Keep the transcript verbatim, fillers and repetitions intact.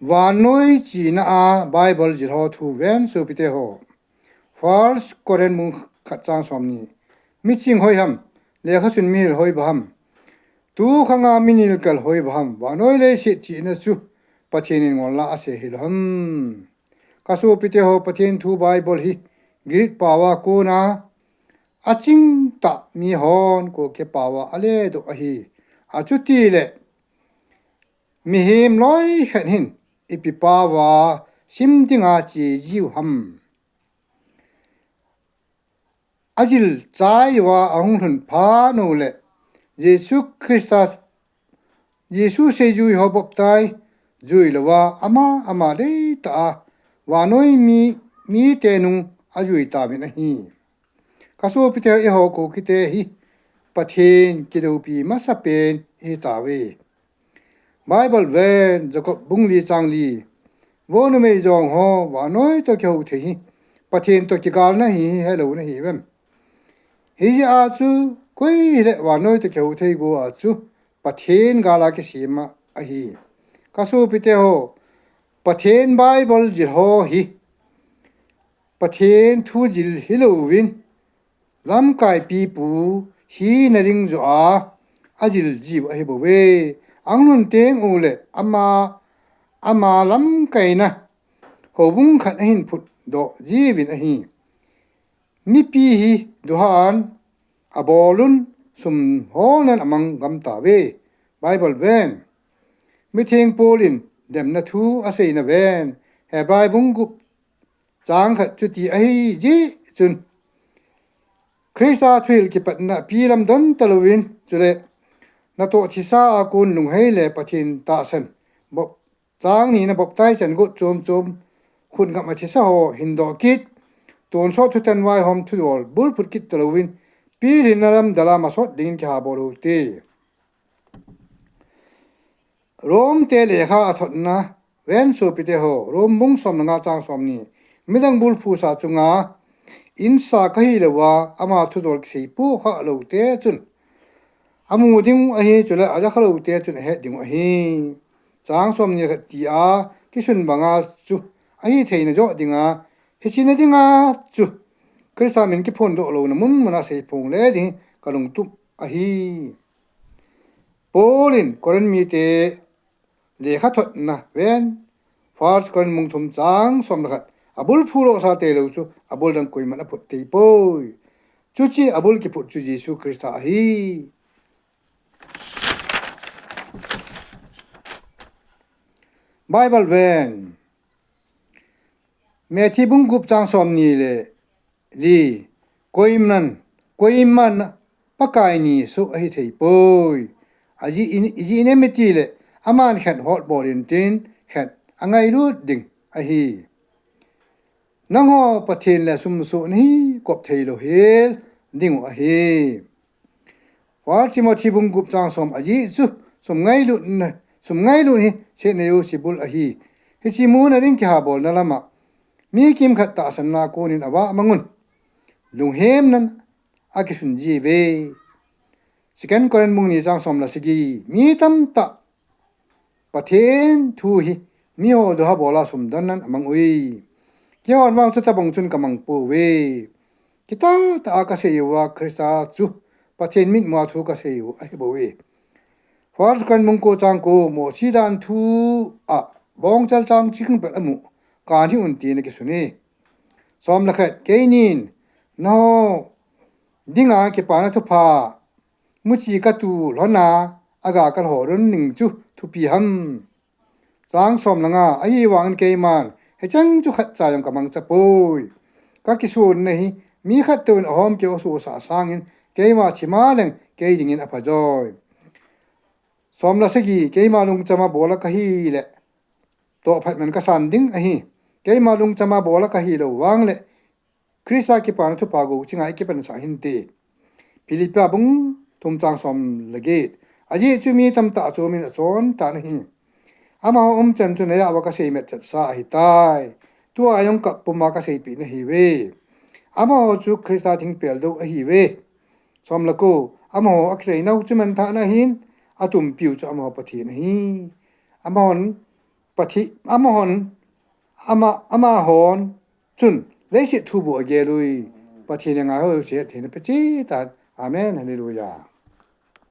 Vannoi china a Bible jil ho thu ven sopite ho. First Corinth bung khat chang somni. Miching hoi ham, lekha sun mihil hoi ba ham. Tu khanga minilkal hoi ba ham. Vannoi leiset china chu Pathen in ngol la asei hilou ham. Ka sopite ho, Pathen thu Bible hi Greek paova kona aching tah mihon Kuki paova aledoh ahi. Achutile mihem loi khat hin ipi paova sim dinga che jiu ham. Ajil chai uva ahung lhun phat uleh Jesu Christa, Jesu seijui ho baptize jui louva ama, ama deitah a vannoi mi, mite nung ajui tauvin ahi. Ka sopite, eiho Kukite hi Pathen kidoupi masapen ihi tauve. Bible ven, Jacob bung li chang li. Vo numei jong ho, vannoi toh kihou thei hi Pathen toh kigalna hi, hi helou nahi vem. Hijeh a chu koi hile vannoi toh kihou thei go a chu Pathen gal a kisem ahi. Ka sopite ho, Pathen Bible jil ho hi Pathen thu jil hilouvin, lamkai pipu hina ding joh a ajil jiu ahi bouve. Ahung lhun teng uleh ama, ama lamkaina houbung khat ahin phutdoh jiuvin ahi. Mipi hi duhan abolun sum holnan amang gam tauve. Bible ven. Mitheng Paul in demna thu aseina ven. Hebrai bung gup chang khat chuti ahi jeh chun, Christa thuhil kipatna pi lam don talouvin, chule natoh thisa a kon lunghei le Pathen tahsan, bap-, chang nina baptize chan got chom chom, khut ngap a thisa ho hindoh kit, tonsot thutan vaihom thudol bulphut kit talouvin, pilhinna lam dal a masot dingin kihabol u hite. Rom te lekha athotna ven sopite ho, Rom bung som le nga chang somni. Midang bulphusa chunga insa kahi louva ama thudol kisei pu kha lou te chun amu ding u ahi, chule aja kha lou te chun ahet ding u ahi. Chang somni le khat tia kisun banga chu ahi theina joh dinga, hichena dinga chu Christa min kiphondoh louna mun muna seiphong le ding kalungtup ahi. Paul in Corinth mite lekha thotna ven, First Corinth bung thum chang som le khat, abulphu lohsa teilou chu abul dang koiman aphut thei poi. Chuche abul kiphut chu Jesu Christa ahi. Bible ven, Matthew bung gup chang somni le li, koiman, koiman Pakai ni soh ahi thei poi. Ajeh in, ijeh inem itile, aman khat hotbol intin, khat angailut ding ahi. Nangho Pathen le sum soh nahi kop thei lou hel ding u ahi. First Timothy bung gup chang som, ajeh chu sum ngailut na, sum ngailut hi seineiyou sibul ahi. Hiche muna ding kihabolna lama mi kimkhat tahsanna konin avah mangun lunghemnan akisun jiuve. Second Corinth bung ni chang som le sagi, mi tamtah Pathen thu hi miho duha bola sumdonnan amang ui. Keihon vang chutabang chun kamang pouve. Kitah tah a kasei uva Christa chu Pathen mitmua thu kasei u ahi bouve. First Corinth bung ko chang ko, Mosi dan thu a bongchal chang chikung pet amu kan hi un tina kisun e. Som le khat, keinin nangho dinga kipana thupha muchi katu lhona aga kalho lhon ning chu thupi ham. Chang som le nga, ahivangin keiman hicheng chu khatcha jong kamangcha poi. Kakisonna hi mi khat touvin ahom keu asohsah sangin keima thima leng kei dingin apha joi. Som le sagi, keima lungchama bola kahile tohphat man kasan ding ahi. Keima lungchama bola kahilou vangle Christa kipana thupha gou chinga ikipansah hinte. Philippi bung thum chang som le get. Ajeh chu mi tamtah achomin achontan ahi. Amaho umchan chu neiya uva kasei metchatsa ahitai. Tua jong kap puma kaseipeh nahiuve. Amaho chu Christa thingpel dou ahiuve. Som le ko, amaho akiseinau chu manthahna ahin, atumpiu chu amaho Pathen ahi. Amahon Pathen, amahon, ama, amahon chun leiset thu bou agel ui. Pathen in angaihou jouse atheina pe cheh tan. Amen. Hallelujah.